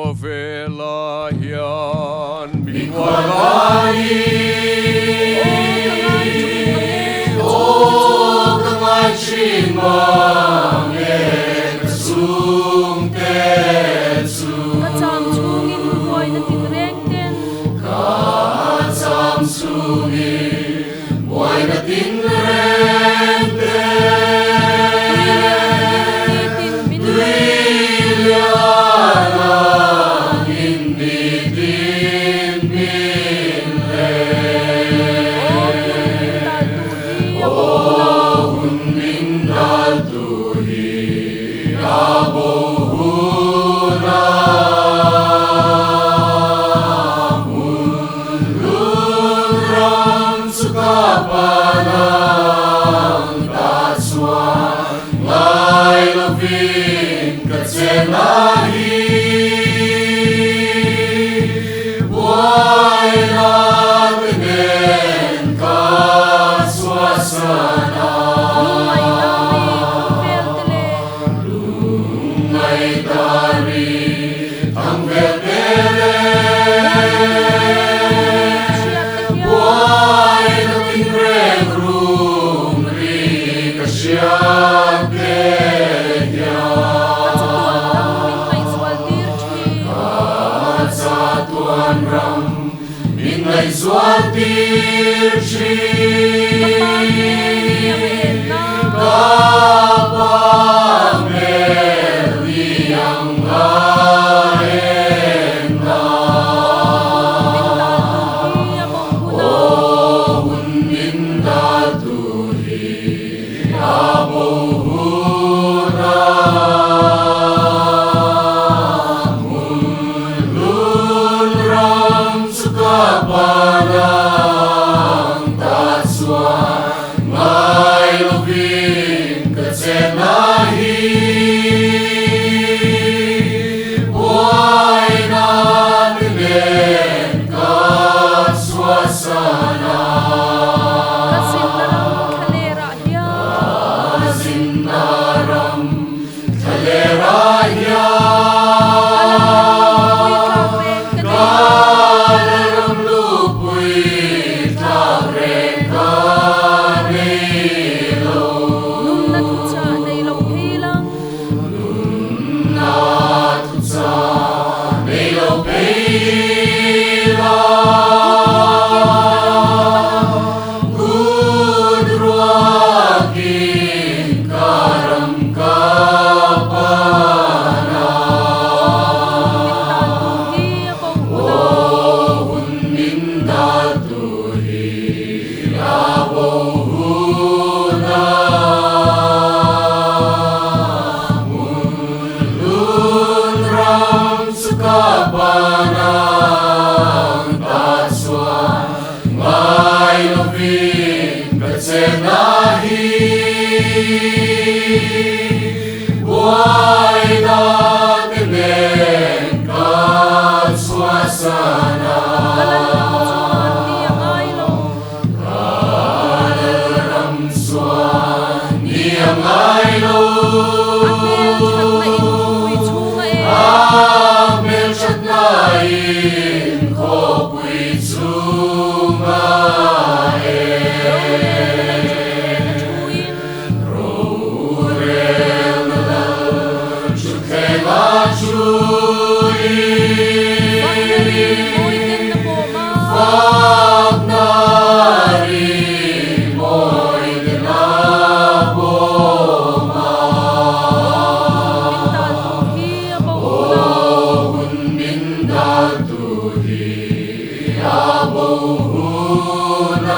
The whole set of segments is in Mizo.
Khawvelah hian mikhual ka ni. Aw ka ngai thin mang e ka chhungte chu. Ka cham chhungin buaina tinreng ten. Ka cham chhungin buaina tinreng ten. Tui lian angin nitin min len. Aw hun min daltu hi a bo hunah. Hmun hlun ram chu ka pan ang ta chuan ngai lovin ka chen a hi. Buaina te nen ka chhuahsan a. Lungngaihna ri thang vel te le. Buaina tinreng rum ri ka hriat te hian. Ka chatuan ram min ngaihzual tir thin. Ka pa hmel ni ang a en na. Aw hun min dal tu hi a bo hun a. Hmun hlun ram chu ka pan ang ta chuan ngai lovin ka chen a hi. Buaina te nen ka chhuahsan a. Ka zinna ram thlalerah hian. Ka zinna ram thlalerah hian. Ka lalram lupui tlak reng ka nei lo. Nunna thuchah nei lo phei lang. Nunna thuchah nei lo phei lang. Kut ruakin ka ram ka pan a. Aw hun min dal tu hi a bo hun a. Hmun hlun ram chu ka pan ang ta chuan ngai lovin ka chen a hi. Buaina te nen ka chhuahsan a. Ka lalram chuan ni a ngai lo. Ka lalram chuan ni a ngai lo. A hmelthatna in khawpui chhunga e. A hmelthatna in khawpui chhunga e. Rorelna lal thutthleng a thuin. Rorelna lal thutthleng a thuin. Fakna ri mawi ten a bawm a. Fakna ri mawi ten a bawm a. Aw hun min dal tu hi a bo hun a. Aw hun min dal tu hi a bo hun a.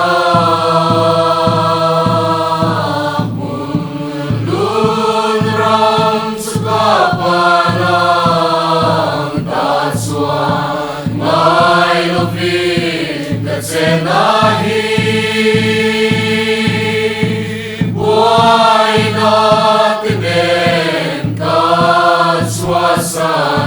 Hmun hlun ram chu ka pan ang ta chuan ngai lovin ka chen a hi. Buaina te nen ka chhuahsan.